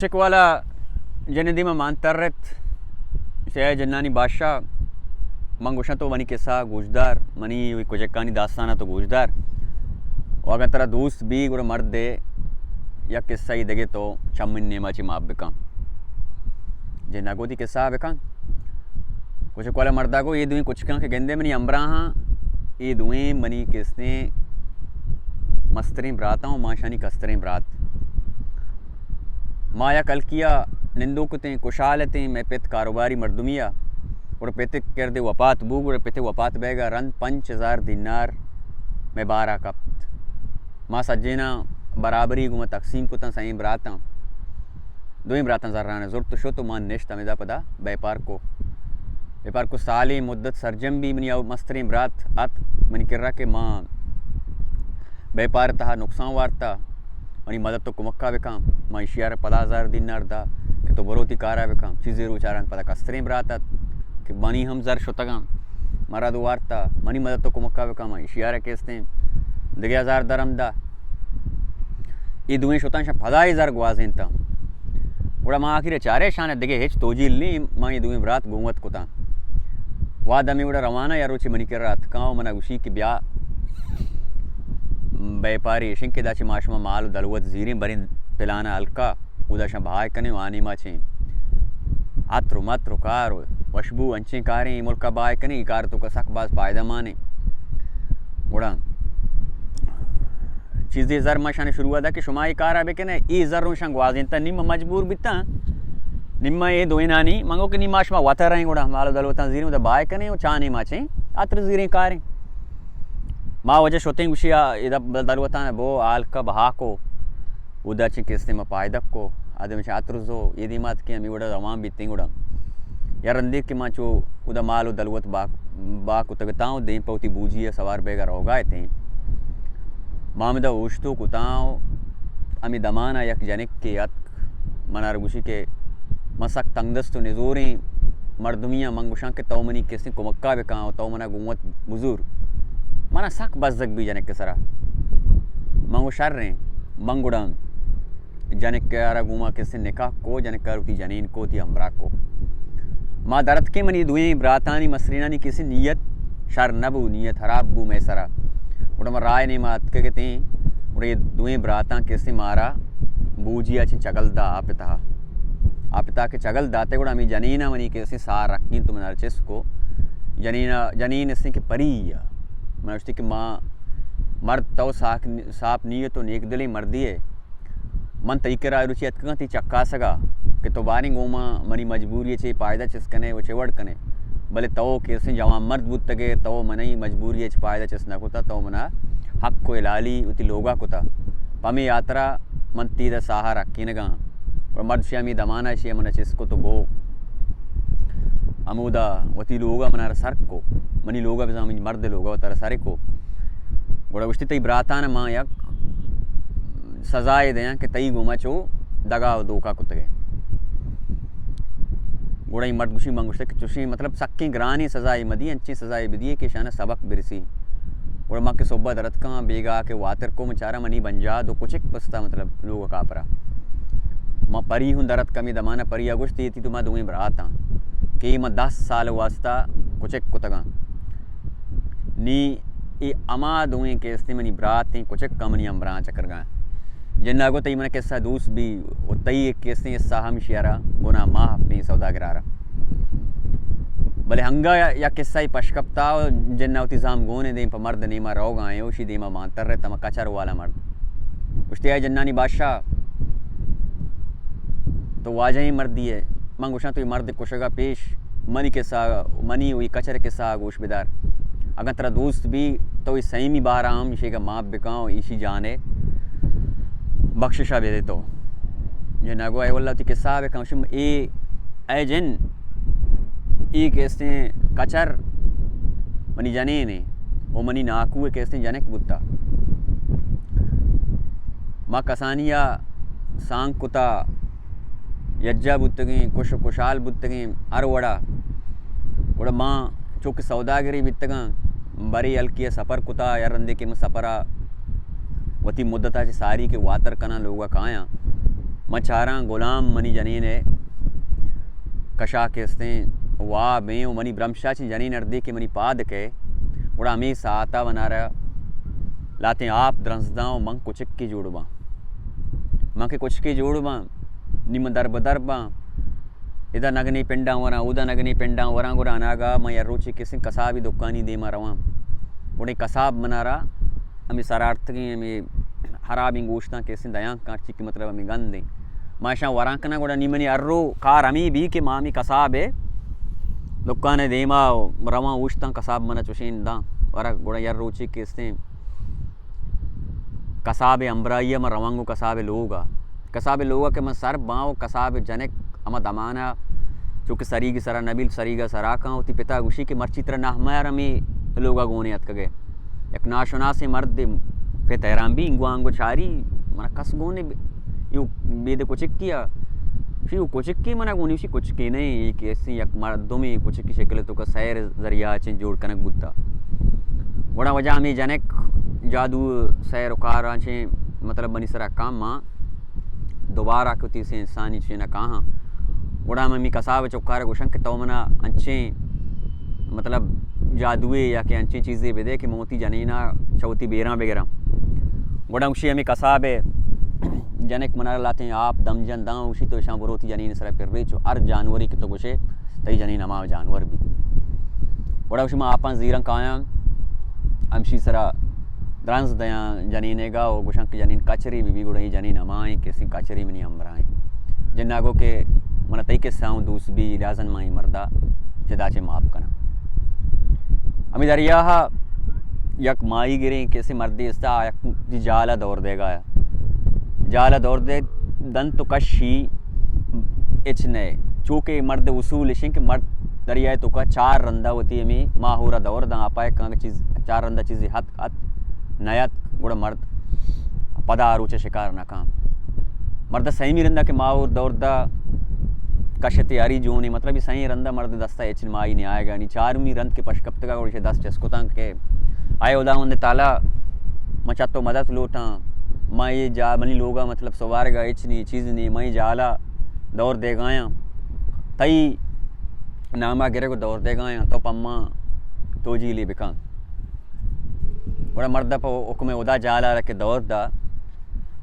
کچک والا جن دیما مان ترت، شے جنانی بادشاہ، من گوشاں تو منی قصہ گوشدار، منی وی کچکانی داستان تو گوشدار۔ و اگاں ترا دوست بی گڑا مرد دے یک قصہ ای دگے تو چمن نیما چی ماپ بکن۔ جن نگو دی قصہ بکن۔ کچک والا مردا گو، اے دوئیں کچکاں کہ گندے منی ہمراہاں، اے دوئیں منی کستیں مستریں براتاں و ما شانی کستریں برات۔ ما یک ہلکیا نندوک اتیں، کشال اتیں، مئے پت کاروباری مردمی ء، گڑا پت کردے وپات بو، گڑا پت وپات بیگا رند پنچ ہزار دینار مئے بارا کپت۔ ما سجیناں برابری گوما تقسیم کتاں، سئیں براتاں۔ دوئیں براتاں زران زرت شت و ما نشت ہمیدا پدا بیپار کو۔ بیپار کو سالیں مدت سرجم بی، منی او مستریں برات ات منی کرا کہ ما بیپار تہا نقصان وارتا، منی مدد و کمکا بکن۔ ما ایشی ء را پدا ہزار دینار دا کہ تو برو تی کارا بکن۔ چیزے روچا رند پدا کستریں برات ات کہ منی ہم زر شتگاں، مرا دو وارتا، منی مدد و کمکا بکن، ما ایشی ء را کستیں دگہ ہزار درم دا۔ اے دوئیں شتاں شاں پدا اے زر گوازینتاں۔ گڑا ما آخر چارے شان دگہ ہچ توجیل نی، ما اے دوئیں برات گوں وت کتاں۔ واد ہمے وڑا روانہ یا روچے منی کرا اتکاں و منا گوشی کہ بیا بیپاری اشیں کہ دا چہ ما شما مال و دلوت زیریں بریں پلانا ہلکا، اودا شاں بہائے کنیں و آنی ما چیں عطر و متر و کار و وشبو انچیں کاریں اے ملکا بہائے کنیں، اے کار تو کا سک باز پائدہ مانیں۔ گڑا چیزے زر ما شان شروع دا کہ شما اے کارا بکنے، اے زر اوں شان گوازینتا، نی ما مجبور بیتاں، نی ما اے دوئینانی منگو کہ نی ما شما وتر ایں، گڑا مال و دلوتاں زیریں، اودا بہائے کنیں و چانیں ما چیں عطر زیریں کاریں۔ ما وجہ شتیں گوشی آ، ادا دلوتان بو، آلکا بہا کو، اودا چیں کستیں ما پائدگ کو، آدم چہ عطر زو، اے دیمات کہ ہمیں وڑا روان بیتیں گڑا۔ یا رندے کہ ما چو اودا مال و دلوت با، با کتگتاں و دیم پہ وتی بوجی ء سوار بیگا روگا اتیں۔ ما ہمدا اوشتو کتاں و ہمیں دمانا یک جنک کہ اتک، منا گوشی کہ من سک تنگدست و نزوریں مردمی آں، من گوشاں کہ تو منی کسیں کمکا بکاں و تو منا گوں وت بزور۔ منا سک بزگ بی جنک سرا۔ من گو شریں، من گڑا جنک ء را گوں ما کسے نکاح کو، جنک ء وتی جنین کو، وتی ہمراہ کو۔ ما درتکیں، منی دوئیں براتانی مسترینانی کسے نیت شر نہ بو، نیت حراب بو مئے سرا۔ گڑا ما راہ نیما اتکگ اتیں، گڑا اے دوئیں براتاں کسے مارا بوجی ء چہ چگل دا آپ ء تہا۔ آپ ء تہا کہ چگل داتے گڑا ہمے جنین ء منی کسے ساہ رکینت و منا چست کو۔ جنین ء، جنین استیں کہ پری ء۔ من گوشتی کہ ما مرد تو ساک، ساپ نیت و نیک دلیں مردے ئے۔ من تئی کرا روچی اتکگاں تئی چکاسگا کہ تو باریں گوں ما منی مجبوری ء چے پائدہ چست کنے و چے وڑ کنے، بلے تو کیسیں جوان مرد بوتگے، تو منی مجبوری ء چے پائدہ چست نہ کتا، تو منا حق و حلالی وتی لوگا کتا۔ پمے ہاترا من تئی دا ساہ رکینگاں۔ گڑا مرد شی ہمے دمانا شی منا چست کت و بو۔ ہمودا وتی لوگا منا را سر کو۔ منی لوگا بزاں منی مرد لوگا وتارا سر کو۔ گڑا گوشتی تئی براتان ما یک سزائے دیاں کہ تئی گوما چو دگا و دھوکا کتگے۔ گڑا اے مرد گوشی، من گوشتہ کہ چوشیں مطلب سکیں گرانیں سزائے مدی، انچیں سزائے بدیے کہ شانہ سبق برسی۔ گڑا ما کہ صبح درتکاں بیگا کہ واتر کو، من چاراں منی بنجاہ دو کچک پستا مطلب لوگ کاپرا۔ ما پری ہوں درتک ہمے دمانہ پری ء گوشت، اے تئی تو ما دوئیں براتاں کہ ما دہ سال واسطہ کچک کتگاں۔ نی اے ہما دوئیں کہ استیں منی براتیں کچک ء منی ہمبراں چکرگاں۔ جناگو تئی من قصہ دوست بی و تئی ایک قصہ، قصہ ہم شیارا گنا ماہ پین سوداگرارا۔ بلے ہنگا یا قصہ پشکپتا و جنا وتی زام گونے دیم پہ مرد نیما روگا ایں، اوشی دیما مانتر رہتا، ہما کچر والا مرد۔ گوشتی، اے جنانی بادشاہ، تو واجہیں مردی ئے۔ من گوشاں، تو اے مرد کشگا پیش منی کسا، منی و اے کچر کسا گوش بدار۔ اگاں ترا دوست بی، تو اے سیمی بارا ہم ایشیگا معاف بکن و ایشی جانے بخششا بدے تو۔ جنا گو، اے واللہ وتی کسا بکن۔ گوشی، اے، اے جن، اے کہ استیں کچر منی جنینے و منی ناکو کہ استیں جنک بوتا۔ ما کسانیا سانگ کتا، یجا بوتگیں، کش و کشال بوتگیں ہر وڑا۔ گڑا ما چونکہ سوداگرے بیتگاں، برے ہلکے ء سفر کتا، یا رندے کہ من سفرا وتی مدتا چہ ساری کہ واتر کناں لوگا کایاں، من چاراں غلام منی جنین ءِ کشا کہ استیں واب ایں و منی برمشا چہ جنین ہردے کہ منی پاد کئے، گڑا ہمے ساعتا منارا لاتیں آپ درنز داں و من کچکے جوڑ باں۔ من کہ کچکے جوڑ باں، نی من در بدر باں، ادا نگنے پنڈاں وراں، اودا نگنے پنڈاں وراں، گڑا اناگا من یک روچے کسیں کسابے دکانی دیما رواں۔ گڑا اے کساب منارا ہمے سرارتگیں، ہمے ہرابیں گوشتاں کسیں دیاں، ہرچی کہ مطلب ہمے گندیں۔ ما اشاں وراں کناں، گڑا نی منی ہر رو کار ہمے بی کہ ما ہمے کساب ءِ دکان ءِ دیما رواں اوشتاں، کساب منا چوشیں داں ورگ۔ گڑا یک روچے کسیں کساب ءِ ہمبراہی ءَ من رواں گوں کساب ءِ لوگ ءَ۔ کساب ءِ لوگ ءَ کہ من سر باں و کساب ءِ جنک ہما دمان ءَ چونکہ سریگ ءِ سرا نبیل، سریگ ءَ سرا کاں، وتی پتا گوشی کہ مرچی ترا نہ میار ہمے لوگ ءَ گون اتکگ ئے۔ یک ناشناسیں مردے، پت حیران بی، انگو آنگو چاری، منا کس گون نہ بی، ایو بید کچکی ءَ۔ شی او کچکی منا گونی، شی کچکی نہ ایں، اے کہ ایسی یک مردمے کچکی شکل ءِ توکا سحر ذریعہ چیں جوڑ کنگ بوتا۔ گڑا وجہ ہمے جنک جادو سحر و کاراں چیں مطلب منی سرا کام، ما دوبارہ کتی سے انسانی چے نہ کاہاں۔ گڑا ہم ہمے کساب ءِ چکار ءَ گوشاں کہ تو منا انچیں مطلب جادوے یا کہ انچیں چیزے بدے کہ من وتی جنینا چہ وتی بیراں بگراں۔ گڑا گوشی ہمے کساب ءِ جنک منا لاتیں آپ دم جن داں، گوشی تو اشاں برو وتی جنین ءِ سرا پر ریچ و ہر جانورے کہ تو گوشے تئی جنین ہما جانور بی۔ گڑا گوشی ما آپاں زیراں کایاں، ہمشی سرا درنز دیاں جنینے گا و گوشاں کہ جنین کچری بی بی، گڑا اے جنین ہما ایں کہ سی کچری منی ہمراہ ایں۔ جنا گو کہ منا تئی کسہ ہوں دوست بی، لہذا ما اے مردا جدا چے معاف کناں۔ ہمے دریا ءَ یک ماہی گریں کسے مردے استا، آ یک دی جال ءَ دور دیگا۔ جال ءَ دور دے دنت تو کشی ہچ نئے۔ چوکہ مرد اصول اشیں کہ مرد دریا ءِ توکا چار رندا وتی ہمے ماہورا دور داں، آپا یک چیز، چار رندا چیزے ہت ات نیات، گڑا مرد پدا آ روچ ءَ شکار نہ کن۔ مرد سیمی رندا کہ ماہور دور دا کشتے ہری جونے، مطلب اے سئیں رندا مرد دستا ہچ ماہی نیائگا، نی چارمی رند کہ پش کپتگا گڑا ایشی دست چست کتاں کہ اے ہداوند تعالی، من چہ تو مدد لوٹاں، من اے جا، منی لوگا مطلب سوارگا ہچ نی، چیز نی، من اے جالا دور دیگایاں، تئی ناما گرگ و دور دیگایاں، تو پما توجیلے بکن۔ گڑا مرد پہ حکم ہدا جال ءَ را کہ دور دا،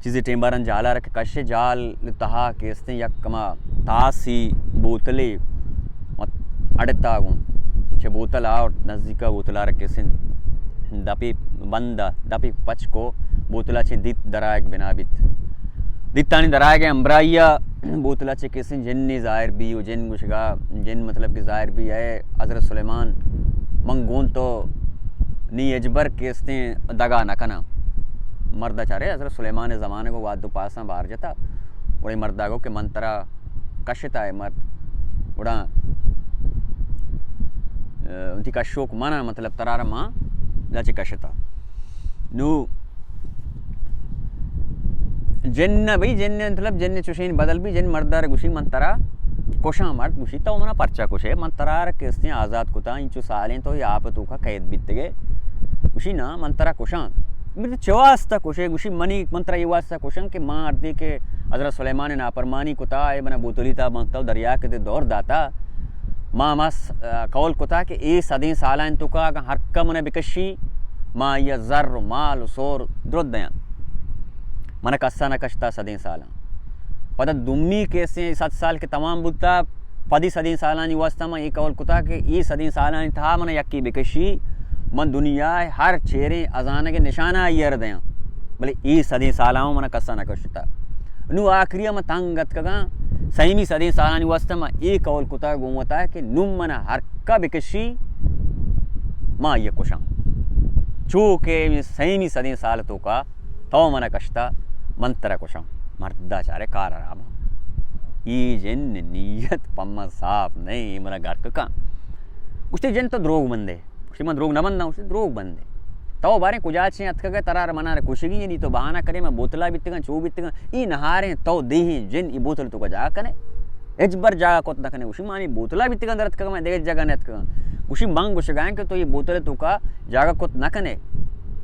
چیزے ٹیم بارن جال ءَ را کہ کشے، جال تہا کہ استیں یک ہما تاسی بوتلے اڑتا گوں، چہ بوتل آورت نزیکا، بوتل ءَ را کہ استیں دپی بند، دپی پچ کو، بوتل ءَ چہ دیت درائگ بنا بیت۔ دیتانی درائگ ءِ ہمراہی ءَ بوتل ءَ چہ کسیں جنے ظاہر بی و جن گوشگا، جن مطلب کہ ظاہر بی، اے حضرت سلیمان، من گوں تو نی ہچبر کہ استیں دگا نہ کناں۔ مرد ءَ چارے حضرت سلیمان ءِ زمانگ و واد و پاساں بار جتا۔ گڑا اے مرد ءَ گو کہ من ترا کشتا، اے مرد گڑا، اه، وتی کشوک من آں، مطلب ترا را ما لچ کشتا۔ نو جن نہ بھئی، جن مطلب جن چوشیں بدل بی، جن مرد ءَ را گوشی من ترا کشاں۔ مرد گوشی تو منا پرچا کشے؟ من ترا را کستیں آزاد کتا، انچو سالیں تو اے آپ ءِ توکا قید بیتگے۔ گوشی نا، من ترا کشاں۔ گوشی چہ واسطہ کشے؟ گوشی منی، من ترا اے واسطہ کشاں کہ ما ہردے کہ حضرت سلیمان ءِ نافرمانی کتا، اے منا بوتلی تا بنتا و دریا کہ دور داتا، ما ہما س-، اه، قول کتا کہ اے صدیں سالاں توکا اگاں ہر کا منا بکشی، ما آئی ءَ زر و مال و سور درست دیاں۔ منا کسا نہ کشتا صدیں سالاں۔ پدا دومی کہ استیں صد سال کہ تمام بوتا، پدی صدیں سالانی واسطہ من اے قول کتا کہ اے صدیں سالانی تہا منا یکے بکشی، من دنیا ءِ ہر چیریں ازانگ ءِ نشانہ آئی ءَ را دیاں۔ بلے اے صدیں سالاں منا کسا نہ کشتا۔ نوں آخری ءَ من تنگ اتکگاں، سیمی صدیں سالانی واسطہ من اے قول کتا گوں وتا کہ نوں منا ہر کا بکشی، من آئی ءَ کشاں۔ چو کہ سیمی صدیں سال توکا تو منا کشتا، من ترا کشاں۔ مردا چارے کار حرام۔ اے جن نیت پما صاف نہیں، اے منا گرک کن۔ گوشتے جن تو دروگ بندے۔ گوشتے من دروگ نہ بنداں۔ گوشتے دروگ بندے۔ تو باریں کجا چیں اتکگے، ترا را منا را کشگی، نی تو بہانہ کرے، من بوتلا بیتگاں، چو بیتگاں۔ اے نہاریں تو دیہیں جن اے بوتل توکا جاگہ کنے۔ ہچبر جاگہ کت نہ کنے۔ گوشی ما نی بوتلا بیتگاں در اتکگاں، من دگہ جاگہ نہ اتکگاں۔ گوشی من گوشگاں کہ تو اے بوتل توکا جاگہ کت نہ کنے۔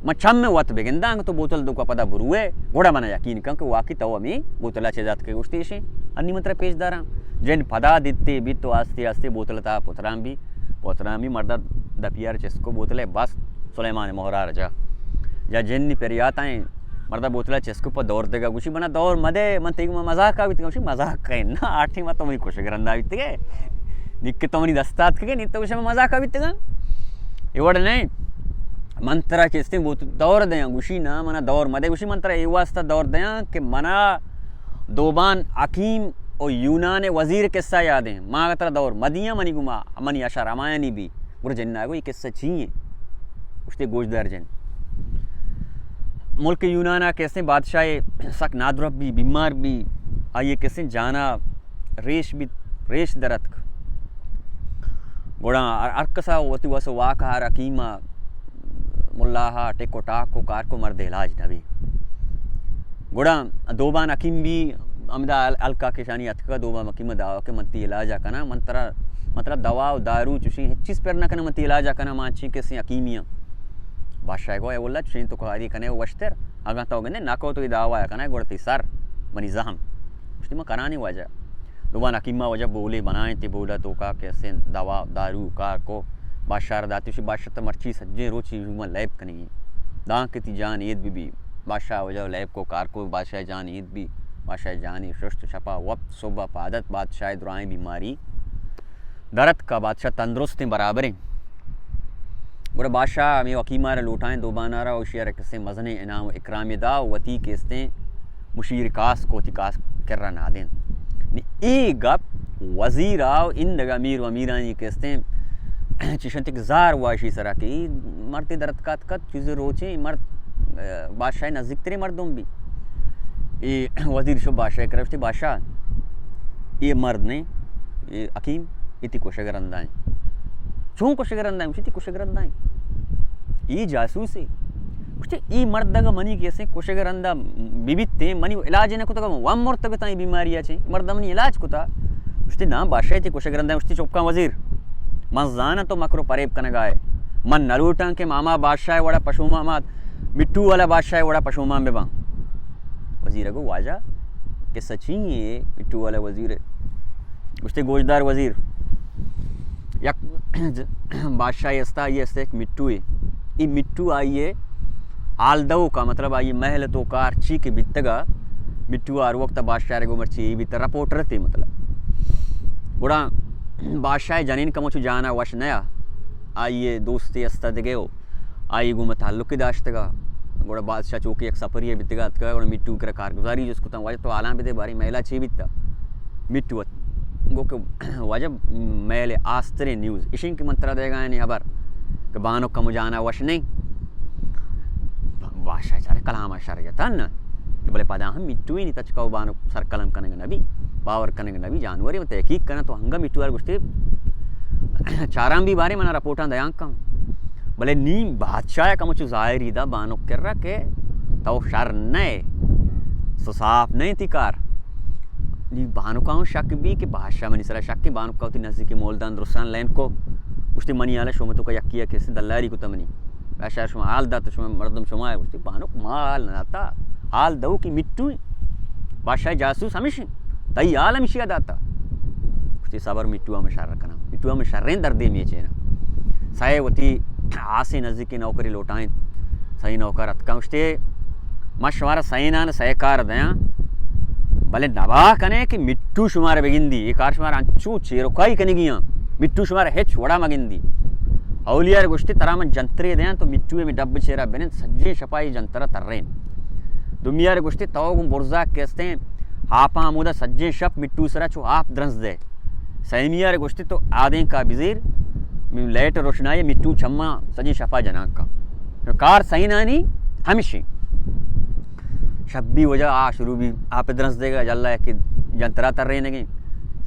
من چم وت بگنداں کہ تو بوتل دوکا پدا بروئے، گڑا من یقین کن کہ واقعی تو ہمے بوتلا چہ داتکے۔ گوشتی، ایشیں، انی من ترا پیش داراں۔ جن پدا دیتے بیت تو آستے آستے بوتل تا پتران بی، پتران بی، مردا دپیار چسکو بوتلے بس سلیمان مہرار جا۔ یا جن پریاتائیں، مردا بوتلا چسکو پہ دور دگا گوشی، منا دور مدے، من تئی گوما مزاق بیتگاں۔ گوشی، مزاق کئے نا، آٹھیں ما تو منی کشگ رندا بیتگے، نی کہ تو منی دستات کے، نی تو گوشے من مزاق بیتگاں۔ اے وڑ نہیں، من ترا چستیں بوت دور دیاں۔ گوشی، نا، منا دور مدے۔ گوشی، من ترا اے واسطہ دور دیاں کہ منا دوبان حکیم و یونان وزیر قصہ یادیں۔ ما اگہ ترا دور مدیاں، منی گوما، منی اشا رمایانی بی۔ گڑا جنا گو، اے قصہ چی ایں؟ گوشتے، گوشدار جن۔ ملک یونانا کہ استیں بادشاہ سک نادرپ بی، بیمار بی، آئی کہ استیں جانا ریش بی، ریش درتک۔ گڑا ہر، ہر کسا وتی وس و واک، ہر حکیما، ملاہا ٹک و ٹاک و کار کو، مرد علاج نہ بی۔ گڑا دوبان حکیم بی، ہمدا ہل-، ہلکا کشانی اتکا، دوبان حکیم دعوا کہ من تی علاجا کناں، من ترا مطلب دوا و دارو چوشیں ہچ چیز پر نہ کناں، من تی علاجا کناں، من چی کسیں حکیمی آں۔ بادشاہ گو، اے واللہ چوشیں تو کاری کنے وشتر، اگاں تو گندے نہ کو تو اے دعوا کناں، گڑا تی سر منی زہم۔ گوشتی، من کنانی واجہ۔ دوبان حکیما واجہ بولے بنائیں، تی بولا توکا کہ استیں دوا دارو کار کو، بادشاہ را داتی، گوشی، بادشاہ تو مرچی سجیں روچی من لیب کنگی۔ داں کہ تی جان اید بی بی۔ بادشاہ واجہ لیب کو، کار کو، بادشاہ جان اید بی۔ بادشاہ جانی ششت، شپا وپت، صبح پادت، بادشاہ درائیں بیماری درتکا، بادشاہ تندرستیں، برابریں۔ گڑا بادشاہ ہمے حکیما را لوٹائیں، دوبانا را، اشیا را کسیں مزنیں انعام و اکرامے دا، وتی کہ استیں مشیر کاس کو، وتی کاس کرا نادینت۔ نی اے گپ وزیرا و ایندگہ امیر و امیرانی کہ استیں چشنت کہ زار واشی سرا کہ اے مردے درتکات کت، چیزے روچیں، اے مرد، اے، بادشاہ نزدیکتریں مردم بی۔ اے وزیر شو بادشاہ کرا، گوشتی، بادشاہ، اے مرد نے، اے حکیم، اے تی کشگ رندا ایں۔ چون کشگ رندا ایں؟ گوشتی، تی کشگ رندا ایں۔ اے جاسوسے۔ گوشتی، اے مرد اگہ منی کسیں کشگ رندا ببیتیں، منی علاج نہ کتگ، من وام مرتگ اتاں اے بیماری ء چہ۔ مرد منی علاج کتا۔ گوشتی، نا، بادشاہ تی کشگ رندا ایں۔ گوشتی، چپ کن وزیر، من زاناں تو مکر و پریب کنگا ئے۔ من نہ لوٹاں کہ ماما بادشاہ وڑا پشومان، ما مٹو والا بادشاہ وڑا پشومان بباں۔ وزیر گو، واجہ، قصہ چی ایں؟ مٹو والا وزیر۔ گوشتے، گوشدار وزیر، یک بادشاہ استا، آئی استا یک مٹو اے۔ اے مٹو آئی حال دو کا، مطلب، آئی محل تو کار چی کہ بیتگا، مٹو ہر وقت بادشاہ رگو مرچی اے بیتا، رپورٹر تے، مطلب۔ گڑا بادشاہ جنین کمو چو جانا وش نیا، آئی دوستی استا دگے ہو۔ آئی گوں من تعلقے داشتگا۔ گڑا بادشاہ چوکہ یک سفرے بیتگا اتکا، گڑا مٹو کرا کارگزاری جست کتاں، واجہ تو حالاں بدے، باریں محلا چی بیتا؟ مٹو ات۔ گو کہ واجہ محل آستریں نیوز اشیں کہ من ترا دیگا یعنی خبر کہ بانک کمو جانا وش نہیں۔ بادشاہ چارے کلام شر جتا نا۔ بلے پدا ہم مٹو ہی نہیں تچکا و بانک سر قلم کنگ نبی، باور کنگ نبی، جانورے من تحقیق کناں تو ہنگا مٹو آر گوشتے چاراں بی باریں منا رپورٹاں دیان کن۔ بلے نی بادشاہ ء کمو چو ظاہری دا بانک کرا کہ تو شر نئے، سساپ نئے تی کار۔ نی بانکاں شک بی کہ بادشاہ منی سرا شک، بانک وتی نزدیکی مولدان درستان لین کو، گوشتی، منی حالا شما تو کا یکی ء کسی دلاری کتا منی۔ بادشاہ شما حال دات، شما مردم شما ہے۔ گوشتی، بانک ما حال نہ داتا، حال دو کہ مٹو بادشاہ جاسوس ہمیش انت، تئی حال ہمیشی ء داتا۔ گوشتی، صبر، مٹو ہم شر کناں، مٹو ہم شریں دردے میچیناں۔ سئے وتی آسے نزدیکی نوکری لوٹائیں، سئے نوکر اتکاں، گوشتی، ما شمارا سئینان سئے کار دیاں، بلے نباہ کنے کہ مٹو شمارا بگندی، اے کار شمارا انچو چیرکائی کنگی آں، مٹو شمارا ہچ وڑا مگندی۔ اولیار گوشتی، ترا من جنترے دیاں، تو مٹو ہمے ڈب چیرا بنند، سجیں شپائی جنترا ترین۔ دومیار گوشتی، تو گوں برزا کہ استیں ہاپاں ہمودا سجیں شپ مٹو سرا چو ہاپ درنز دے۔ سیمیار گوشتی، تو آدینکا بزیر، لائٹ روشنائی مٹو چماں سجیں شپا جنان کا۔ کار سئینانی ہمشی۔ شپ بی وجہ آ شروع بی آپ درنز دیگا، جلا کہ جنترا ترینگیں۔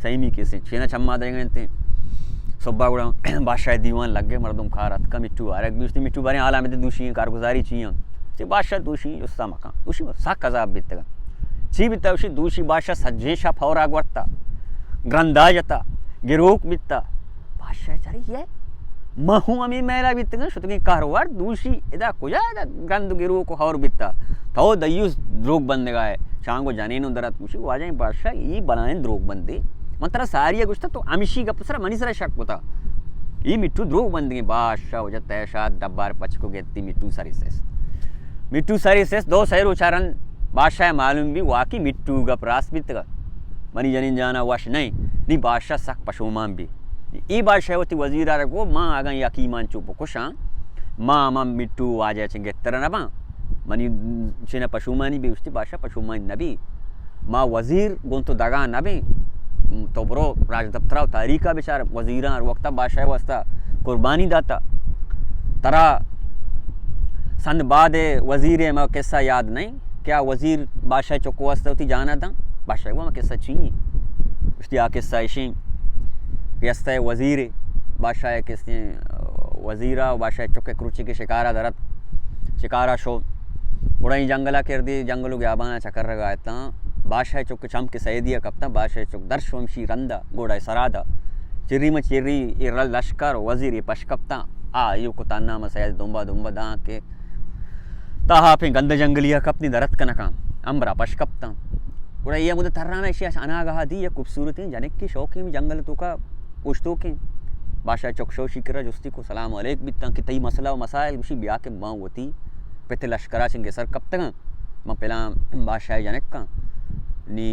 سیمی کسے چینا چما دیگا انتے۔ صبح گڑا بادشاہ دیوان لگے، مردم کار اتکا، مٹو آرگ بی، گوشتی، مٹو باریں حالا مدے، دوشی کارگزاری چی آں؟ گوشتی، بادشاہ دوشی جستا مکان۔ دوشی سک عذاب بیتگا۔ چی بیتا؟ گوشتی، دوشی بادشاہ سجیں شپ ہورا گورتا، گرندا جتا، گروک بیتا۔ بادشاہ چاری یہ ما ہوں ہمے میلا بیتگاں، شتگیں کہروار دوشی، ادا کجا ادا گند و گروک و ہور بیتا؟ تو دیوس دروگ بندگائے، چانگو جنین و درت گوشی، واجہ بادشاہ، ای بلائیں دروگ بندے۔ من ترا ساری گوشتا، تو ہمشی گپ سرا منی سرا شک کتا۔ ای مٹو دروگ بندگیں۔ بادشاہ وجہ تیشات ڈبار پچکو گیتی مٹو سری سست۔ مٹو سری سست دو سہ روچا رند بادشاہ معلوم بی واقعی مٹو گپ راست بیتگا۔ منی جنین جانا وش نہیں۔ نی بادشاہ سک پشومان بی۔ اے بادشاہ وتی وزیرا را گو، ما اگاں یکیمان چو بکشاں، ما ہما مٹو واجہ چہ گہتر نہ باں۔ منی چین پشومانی بی، گوشتی بادشاہ پشومانی نہ بی۔ ما وزیر گوں تو دگا نہ بیں۔ تو برو راج دپترا و تاریخا بچار، وزیراں ہر وقتا بادشاہ واسطہ قربانی داتا۔ ترا سند بعد وزیر ما قصہ یاد نہیں۔ کہ آ وزیر بادشاہ چکو است وتی جانا داں۔ بادشاہ گو ہما قصہ چی ایں؟ گوشتی آ قصہ اشیں کہ استہ وزیر، بادشاہ کستیں وزیرا و بادشاہ چک کروچی کے شکارا درت، شکارا شو۔ گڑا این جنگلا کردی، جنگل و گیابانا چکر رگا اتاں۔ بادشاہ چک چم کے سیدی کپتاں، بادشاہ چک درش ومشی رندا گوڑا سرادا۔ چری ما چری ای رل لشکر وزیر پش کپتاں۔ آ ایو کتان نام سید دنبا دنبا داں کہ تا ہاپیں گند جنگلیا کپت نی درت کنکاں، امبرا پش کپتاں۔ گڑا اے ہمودا تران اشی اش اناگاہ دی یک خوبصورتیں جنکے شوقیں جنگل توکا اوشتوکیں۔ بادشاہ چک شو شکرا جستی کو سلام علیک بیتاں کہ تئی مسئلہ و مسائل گوشی بیا کہ ما وتی پت لشکرا چنگے سر کپتگاں۔ من پلان بادشاہ جنکاں، نی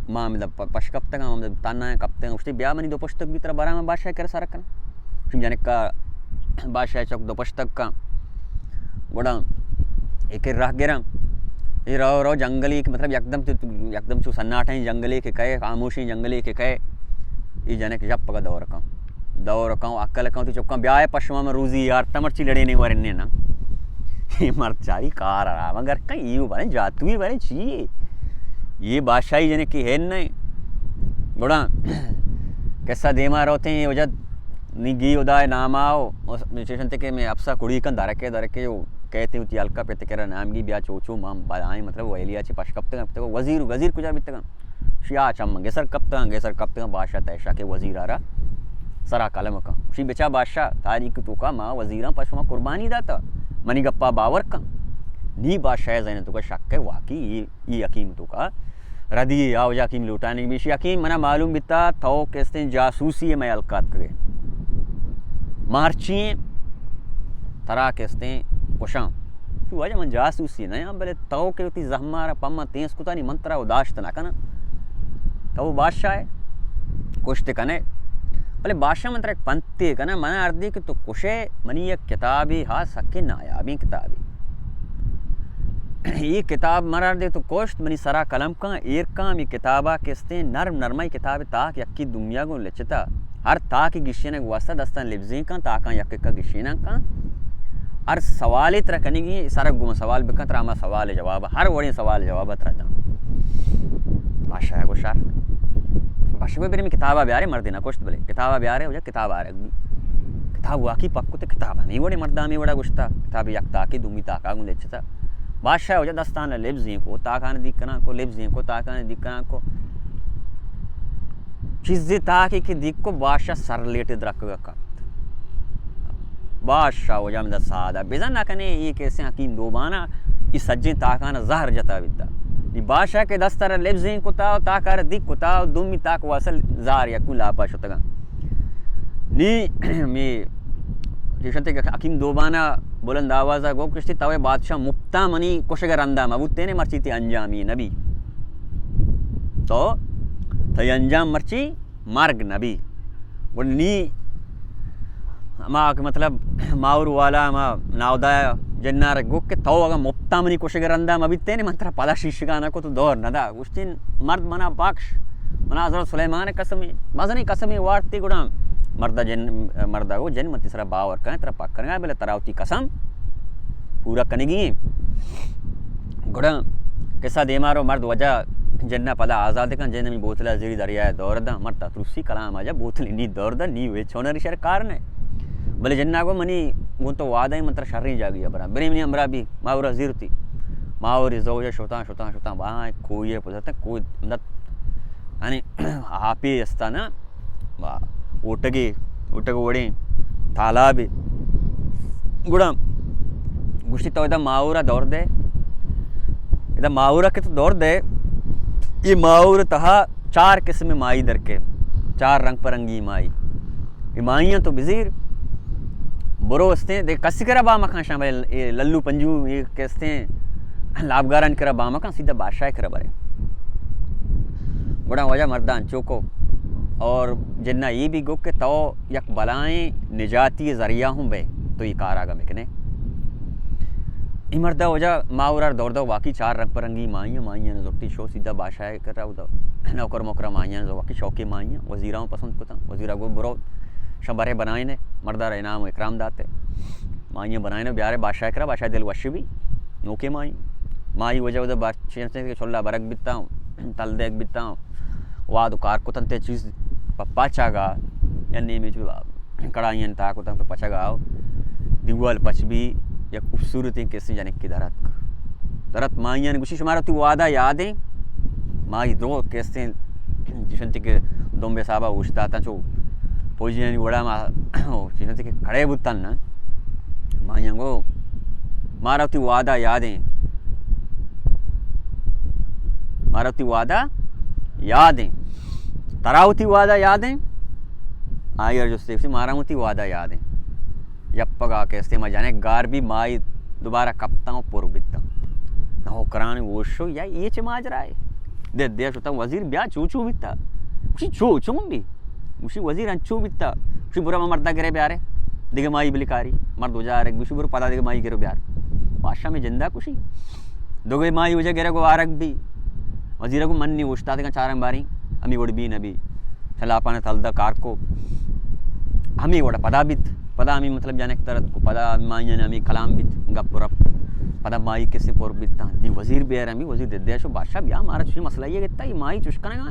ما ہمدا پ-، پش کپتگاں، ہمدا تنہا کپتگاں۔ گوشتی بیا منی دو پشتک بی ترا براں من بادشاہ کرا سر کناں۔ چون جنکا بادشاہ چک دو پشتک کاں۔ گڑا ایک راہ گراں۔ اے رو رو جنگلی کہ مطلب یکدم تو، یکدم چو سناٹیں جنگلی کہ کئے، خاموشیں جنگلی کہ کئے۔ اے جنک جپ پگا دور کاں۔ دور کاں، عقل کاں، تو چکاں بیائے پشما من روزی یار تمرچی لڑے نہیں ورنے نا۔ اے مرد چاری کار آرام گر کاں، ایو بنے جاتوی بنے چیے؟ اے بادشاہی جنک کی ہے نہیں۔ گڑا قصہ دیما روتے ہیں، وجد نی گی ہدائے ناما و چشنتے کہ میں اپسا کڑی کن درکے درکے و کہتے ہوتی ہلکا پہ تکرا نام گی بیا چوچو مام بلائیں مطلب ویلیا چے پش کپتگاں، پتگو وزیر و گزیر کجا بیتگاں؟ شیا چم گسر کپتگاں، گسر کپتگاں، بادشاہ تیشا کے وزیر آرا سرا قلم کن۔ شی بچا بادشاہ تاریخ توکا ما وزیراں پہ شما قربانی داتا، منی گپا باور کن۔ نی بادشاہ ذہن توکا شک ہے واقعی یہ، یہ حکیم توکا ردی یا وجہ حکیم لوٹانی بیشی حکیم منا معلوم بیتا تو کستیں جاسوسی میں الکات کرے۔ ما ہرچی ایں ترا کستیں کشاں۔ چو واجہ من جاسوسی نہ آں، بلے تو کہ وتی زہمارا پما تینس کتانی من ترا و داشت نہ کناں۔ تو بادشاہ ئے، کشت کنے۔ بلے بادشاہ من ترا یک پنتے کناں، من ہر دے کہ تو کشے منی یک کتابے ہا سکیں نایابیں کتابے۔ اے کتاب مرا دے تو کشت، منی سرا قلم کن، ایر کن، ہمے کتابا کستیں نرم نرمائی کتاب تاک یکی دنیا گوں لچتا۔ ہر تاکے گشینگ واسطہ دستاں لبزیں کن، تاکاں یک یکا گشیناں کن۔ ہر سوالے ترا کنگی، سرا گوں سوال بکن، ترا ہما سوال جواب، ہر وڑیں سوال جواب ترا داں۔ بادشاہ گوشار۔ بادشاہ گوشت، برے ہمے کتابا بیارے، مردے نہ کشت بلے۔ کتابا بیارے، وجہ کتاب آرگ بی۔ کتاب واقعی پک کتے، کتاب ہمے وڑے مردا ہمے وڑا گوشتا۔ کتاب یک تاکے دومی تاکا گوں لچتا۔ بادشاہ وجہ دستان لبزیں کو، تاکان دیگ کنان کو، لبزیں کو، تاکان دیگ کنان کو۔ چیزے تاکے کہ دیگ کو بادشاہ سر لیٹے درکگا کپت۔ بادشاہ وجہ ہمدا سادہ بزن نہ کنے، اے کسے حکیم دوبانا، اے سجیں تاکان زہر جتا بیتا۔ نی بادشاہ کہ دستا را لبزیں کتا و تاکا را دیگ کتا و دومی تاک واصل زہر یکو لاپا شتگا۔ نی می چیشنتے کہ حکیم دوبانا بلند آوازا گو کشتی، توے بادشاہ مپتا منی کشگ رندا مبوتینے، مرچی تی انجامی نبی۔ تو تئی انجام مرچی مرگ نبی۔ گڑا نی ہما کہ مطلب ماور والا ہما ناودا جنار گو کہ تو اگاں مپتا منی کشگ رندا مبیتینے، من ترا پدا شیشگا نہ کو تو دور ندا۔ گوشتین، مرد منا بخش، منا حضرت سلیمان قسمے، مزنی قسمے وارتی۔ گڑا مردا جن، مردا گو جن من تسرا باور کن، ترا پک کرگا، بلے ترا وتی قسم پورا کنگی ایں۔ گڑا قصہ دیما رو، مرد وجہ جنا پدا آزاد کن، جن ہمیں بوتلا زیری دریائے دور داں، مرد تروسی کلام آجا بوتل نی دور داں، نی وے چونر شر کار نے۔ بلے جنا گو منی گون تو وعدہ ایں، من ترا شریں جاگی برا، برے منی امرا بی، ما ورا زیرتی۔ ما وری زوجہ شتاں، شتاں، شتاں، باہاں کوئی پتہ کوئی مدد، یعنی آپے استا نا، با، اوٹگے، اوٹگ وڑیں، تالابے۔ گڑا گوشتی، تو ادا ماہور ءَ دور دے، ادا ماہور ءَ کہ تو دور دے، اے ماہور ءِ تہا چار قسم ماہی در کئے، چار رنگ پہ رنگی ماہی۔ اے ماہیاں تو بزیر، برو استیں، دے کسی کرا با مکن شاں، بلے اے للو پنجو، اے کہ استیں، لابگارانی کرا با مکن، سیدھا بادشاہ ءِ کرا برے۔ گڑا واجہ مردا انچو کو، اور جنا اے بھی گو کہ تو یک بلائیں نجاتی ذریعہ ہوں بے، تو اے کار آگا مکنے۔ اے مردا واجہ ماہور ءَ دور دو، واقعی چار رنگ پہ رنگی ماہیاں، ماہیاں زرتی، شو سیدھا بادشاہ ءِ کرا، نوکر موکرا ماہیاں، واقعی شوقیں ماہیاں، وزیراں پسند کتاں۔ وزیرا گو، برو شاں برے بنائینے، مردا را انعام و اکرام داتے۔ ماہیاں بنائینے بیارے بادشاہ ءِ کرا، بادشاہ ءِ دل وش بی، نوکیں ماہی۔ ماہی واجہ اودا بادشاہ ءِ چلا برگ بیتاں، تل دیگ بیتاں، واد و کار کتنتے، چیز پہ پچگا، یا نیمے چو کڑاہیاں تہا کتاں پہ پچگا، دیوال پچ بی، یک خوبصورتیں کسیں جنکے در اتک۔ در ات، ماہیاں گوشی، شمارا وتی وعدہ یادیں؟ ماہی درو کسیں چشنتی کہ دمبے صاحبا اوشتاتاں چو پوجیانی وڑا ما چشنتی کہ کھڑے بوتن نا۔ ماہیاں گو، مارا وتی وعدہ یادیں، مارا وتی وعدہ یادیں۔ ترا وتی وعدہ یادیں؟ آئی ءَ جستے گوشتی، مارا وتی وعدہ یادیں۔ یپگا کستے ما جنک گار بی، ماہی دوبارہ کپتاں و پر بیتاں۔ نوکرانی ہوش شو، یا اے چے ماجرا اے؟ دے دے شتاں، وزیر بیا، چو چو بیتا؟ گوشی، چو چون بی؟ گوشی، وزیر انچو بیتا۔ گوشی، برو ما مردا گرے بیارے، دگہ ماہی بلی کاری۔ مرد وجہ آرگ بی، گوشی، برو پدا دگہ ماہی گرے بیار۔ بادشاہ مئے جندا کشی۔ دگہ ماہی وجہ گرے گو آرگ بی۔ وزیر گو، من نی اوشتاتگاں چاریں باریں، ہمے وڑ بی نہ بی۔ شلاپان تلدا کار کو۔ ہمے وڑ پدا بیت۔ پدا ہمے مطلب جنک ترت کو، پدا ہمے ماہیاں ہمے کلام بیت، گپ و رپ۔ پدا ماہی کسے پر بیت تاں۔ دی وزیر بیار ہمے، وزیر دے دے شو، بادشاہ بیا، مارا چوشیں مسئلہ یہ گتا، یہ ماہی چوش کنگا۔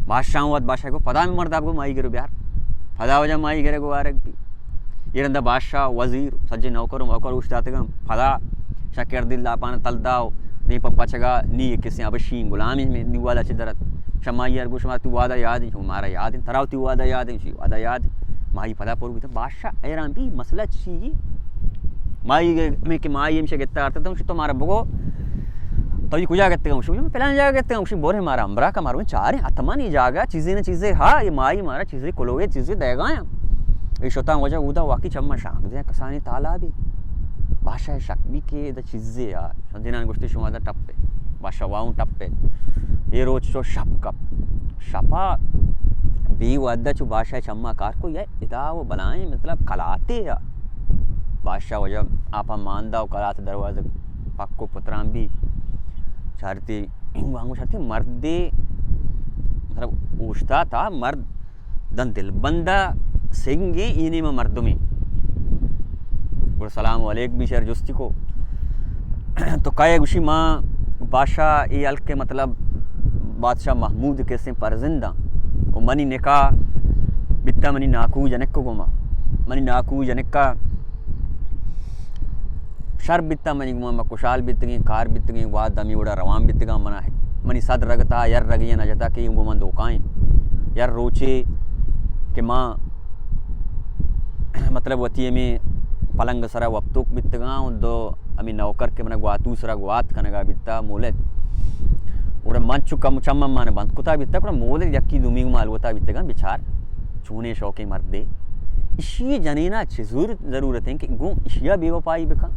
بادشاہ وت، بادشاہ کو، پدا ہمے مردا گو ماہی گرو بیار۔ پدا وجہ ماہی گرے گو آرگ بی۔ اے رندا بادشاہ، وزیر، سجے نوکر و موکر اوشتاتگاں۔ پدا شاں کردی لاپان تلدا و دیم پہ پچگا، نی کسیں ابشی غلامی میں دیوالا چہ درت۔ شاں ماہی ار گوش، ما تو وعدہ یاد ہیں؟ مارا یاد ہیں۔ ترا تو وعدہ یاد ہیں؟ شی وعدہ یاد ہیں۔ ماہی پدا پر بیتا۔ بادشاہ حیران بی، مسئلہ چی؟ ماہی میں کہ ماہی ہمشہ گتا آرتا، تو مارا بگو، تو یہ کجا گتے گا؟ شی پلان جاگہ گتے گا۔ شی بورے مارا امرا کا، مارو چارے، حتماً یہ جاگہ چیزیں نہ چیزیں ہا، یہ ماہی مارا چیزے کلوگے، چیزے دیگا ہیں۔ اے شتاں وجہ اودا واقعی چماں شانک دے کسانی تالابے۔ بادشاہ شک بی کہ ادا چیزے آ۔ جنان گوشتے، شما ادا ٹپے۔ بادشاہ واہوں ٹپے۔ اے روچ چو شپ کپ۔ شپا بی ودا چو بادشاہ چماں کار کو، یا ادا و بلائیں مطلب کلاتے آ۔ بادشاہ وجہ آپا ماندا و کلات دروازہ پک و پتران بی۔ چارتی، وانگو چارتی مردے، مطلب اوشتاتا مرد داں دلبندا سنگیں، اے نیمہ مردمے۔ گڑا سلام علیک بی، شر جستی کو، تو کئے؟ گوشی، ما بادشاہ اے ہلک ءِ مطلب بادشاہ محمود کسیں پرزنداں و منی نکاح بیتا منی ناکو جنک گوما۔ منی ناکو جنکا شر بیتا منی گوما، ما خوشحال بیتگیں، کار بیتگیں، واد ہمے وڑا روان بیتگاں۔ منا، منی صد رگ تہا یر رگے نہ جتا کہ اے گوں من دھوکائیں۔ یر روچے کہ ما مطلب وتی ہمے پلنگ سرا وپتوک بیتگاں و دو ہمے نوکر کہ منا گواتو سرا گوات کنگا بیتا مولد، گڑا من چو کم چم من بند کتا بیتا، گڑا مولد یکی دومی گوما الوتا بیتگاں۔ بچار چونیں شوقیں مردے، اشی جنینا چہ زور ضرورت ہیں کہ گوں اشیا بے وفائی بکن۔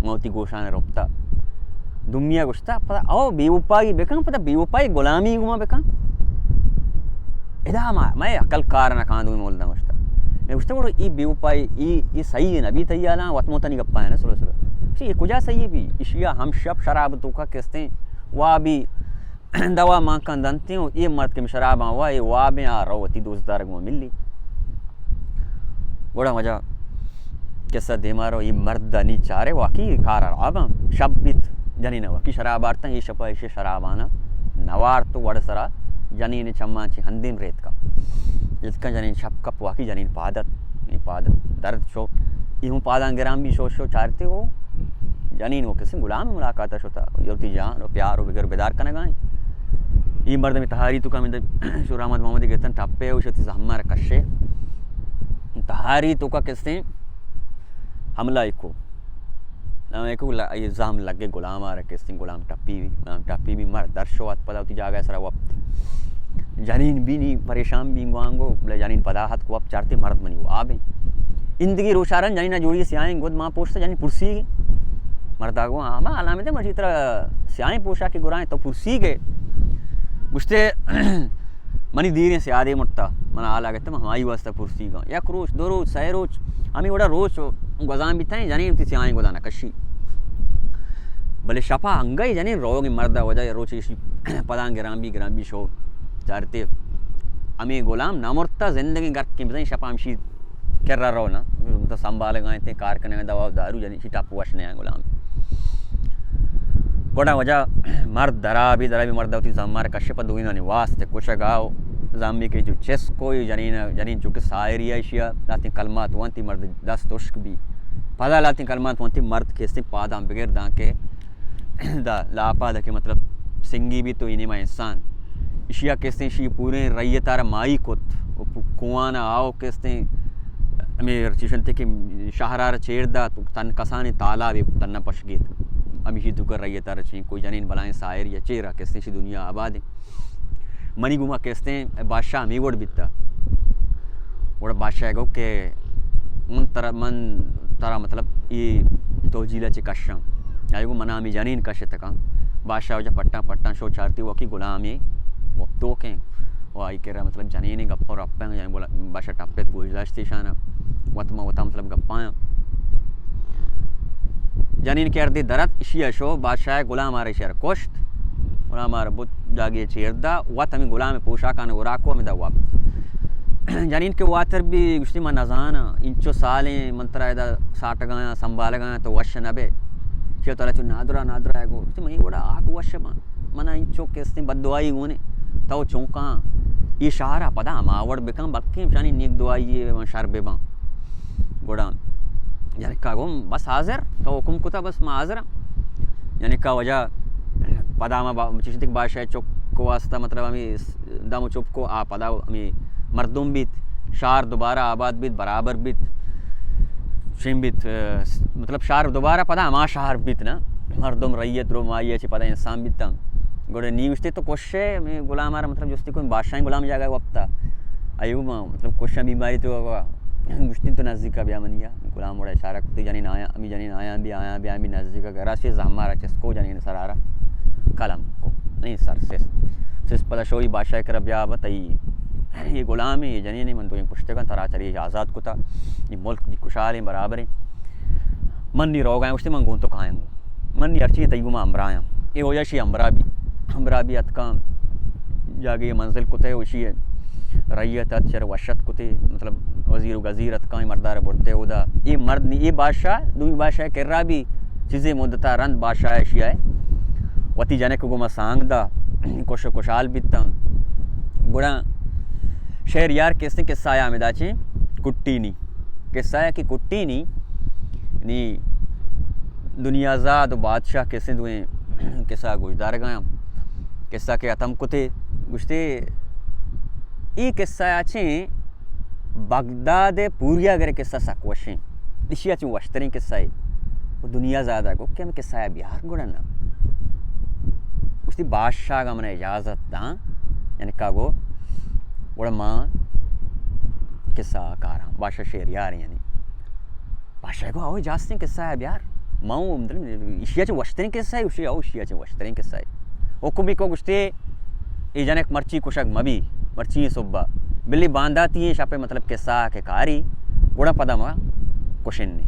من وتی گوشان رپتا۔ دومیا گوشتا، پدا او بے وفائی بکن، پدا بے وفائی غلامی گوما بکن۔ ادا ما، مئے عقل کار نہ کاں، دومی مولداں گوشتا۔ میں گوشتا، گڑا ای بے وفائی، ای، ای صحیح نہ بی تئی حالاں، وت موتنی گپا ہے نا، سلو سلو۔ گوشتی، یہ کجا صحیح بی؟ اشیا ہم شپ شراب توکا کستیں، وا بی دوا مان کن دنتیں و اے مرد کہ شراباں وا، اے وابیں، آ رو وتی دوست دارگ ما ملی۔ گڑا مجا قصہ دیما رو، اے مرد نی چارے واقعی کار خراباں۔ شپ بیت، جنین واقعی شراب آرتاں، اے شپا ایشی شرابانا نوارت و وڑ سرا جنین چماں چی ہندیم ریتکا۔ جتکا جنین شپ کپ، واقعی جنین پادت، اے پادت درد شو، اے ہوں پاداں گران بی، شو شو چارتے ہو۔ جنین و کسی غلام ملاقات شتا، یوتی جان و پیار و بگر بدار کنگائیں۔ اے مردم تہاری تو کم شور احمد محمد گرتن ٹپے و شتی زہمار کشے۔ تہاری توکا کستیں حملہ ایکو۔ حملہ ایکو ل-، اے زہم لگے غلام آرا کستیں، غلام ٹپی بی، غلام ٹپی بی، مرد در شو ات پدا وتی جاگہ سرا وپت۔ جنین بی نی پریشان بی گوانگو، بلے جنین پدا ہتک وپت چارتی مرد منی واب ایں۔ اندگی روچارن جنین جوڑی سیاہیں گد ماں پوشتا جنین پرسی گی۔ مردا گو ہما علامت مرچی ترا سیاہیں پوشاکی گرائیں تو پرسی گے۔ گشتے منی دیریں سیادے مرتا، من حالا گتم ہمائی واسطہ پرسی گا۔ یک روچ، دو روچ، سہ روچ، ہمیں وڑا روچ گوزان بیتائیں، جنین تی سیاہیں گدا نہ کشی۔ بلے شپا انگئی جنین روگی مردا وجہ روچ ایشی پدان گران بی، گران بی شو چارتے۔ ہمیں غلام نہ مرتا، زندگی گرکیں بزنی شپا ہمشی کرا رو نا، تو سنبھالگا انت، کار کنگا، دوا دارو جنی چی ٹپ وش نیا غلام۔ گڑا وجہ مرد درا بی، درا بی مرد وتی زمار کشے پہ دوینانی واسطے کشگا و زامی کے جو چس کوئی جنین، جنین چونکہ سائری ہے اشیا، لاتیں کلمات وانتی مرد دست اشک بی۔ پدا لاتیں کلمات وانتی مرد کیسے پاداں بگر داں کے دا لاپا دکے مطلب سنگی بی تو اینی ما انسان۔ اشیا کستیں شی پوریں رعیت آرا مائی کت و پو-، کوان آو کستیں ہمیں چیشنتے کہ شہر آرا چیر دات، تن کسانی تالابے تن پش گیت۔ ہمیشی تو کر رعیت آرا چین کوئی جنین بلائیں سائر یا چیرا کستیں شی دنیا آبادیں۔ منی گوما کستیں بادشاہ ہمیں وڑ بیتا۔ گڑا بادشاہ گو کہ من ترا، من ترا مطلب اے تو جیلا چے کشاں۔ آئی گو منا ہمیں جنین کشت کن۔ بادشاہ وجہ پٹاں پٹاں شو چارتی وکی غلامے وقتو کیں۔ و آئی کرا مطلب جنین گپ و رپیں، یعنی بولا بادشاہ ٹپت گوش داشتی شانا۔ وت ما وتا مطلب گپاں۔ جنین کردی درت اشی شو بادشاہ غلام آرے شر کشت۔ غلام آرے بوت جاگے چیر دا، وت ہمیں غلام پوشاکان گورا کو ہمیں دا واب۔ جنین کے واتر بی گشتی من نزانا، انچو سالیں من ترا ادا ساٹگایا، سنبھالگایا تو وش نہ بے۔ چے ترا چو نادرا، نادرا گو۔ گشتی من گوڑا آک وش بان۔ منا انچو کستیں بددعائی گونے۔ تو چونکاں اے شہرا پدا ہما وڑ بکن، بلکیں شانی نیک دعائی من شر ببان۔ گڑا جنکا گوں بس حاضر، تو حکم کتا بس ما حاضر۔ جنکا وجہ پدا ما با-، چشتی کہ بادشاہ چک کو واسطہ مطلب ہمیں دم و چپ کو آ پدا ہمیں مردم بیت، شہر دوبارہ آباد بیت، برابر بیت، چین بیت، اه، مطلب شہر دوبارہ پدا ہما شہر بیت نا، مردم رعیت رو مائی چی پدا انسان بیتاں۔ گڑا نی گشتے تو کشے، ہمیں غلام آرا مطلب جستی کو بادشاہیں غلام جاگہ وپتا۔ ایوب مطلب کشاں بیماری تو گشتی تو نزدیکا بیا منیا۔ غلام وڑا اشارہ کتی جنین آیا، ہمیں جنین آیا بی، آیا بی، آیا بی نزدیکا گرا سے زہمارا چسکو جنین سرارا قلم کو۔ نہیں سر سست۔ سست پدا شوئی بادشاہ کرا بیا بتئی۔ یہ غلام ہے، یہ جنین ہے، من تو یہ کشتے کن ترا چری آزاد کتا۔ یہ ملک دی خوشحال ہیں، برابر ہیں۔ من نی روگا ہیں، گشتے من گون تو کھائیں گو۔ من نی ہرچی تئی گما ہمراہ ہیں۔ اے ہویا شی ہمراہ بی۔ ہمراہ بی اتکاں جاگے منزل کتے ہوشی ہے۔ رعیت ات چر وشت کتے، مطلب وزیر و گزیر اتکاں مردار برتے ہودا۔ اے مرد نی، اے بادشاہ، دومی بادشاہ کرا بی چیزے مدتا رند بادشاہ اشی آئے۔ وتی جنک گما سانگ دا، کش و کشال بیتاں۔ گڑا شہر یار کسے قصہ آیا ہمیں دا چے کٹی نی۔ قصہ آیا کہ کٹی نی، نی دنیا زاد و بادشاہ کسے دوئیں قصہ گوشدار گایا۔ قصہ کے ختم کتے، گوشتے، ای قصہ آیا چے بغداد پوریا گرے قصہ سک وشیں۔ اشی آیا چے وشتریں قصہ ہے۔ و دنیا زادہ گو کہ ہمیں قصہ آیا بیار گڑا نا۔ گوشتی بادشاہ گا من اجازت داں، یعنی کا گو، گڑا ما قصہ کاراں، بادشاہ شہریار یعنی۔ بادشاہ گو، او جاستیں قصہ ہے بیار۔ ما او، مطلب، اشیا چے وشتریں قصہ ہے، اشیا، او اشیا چے وشتریں قصہ ہے۔ حکم کو گشتے، اے جنک مرچی کشگ مبی، مرچی صبح۔ بلی بانداتی ہیں شپے مطلب قصہ کے کاری، گڑا پدا ما کشن نے۔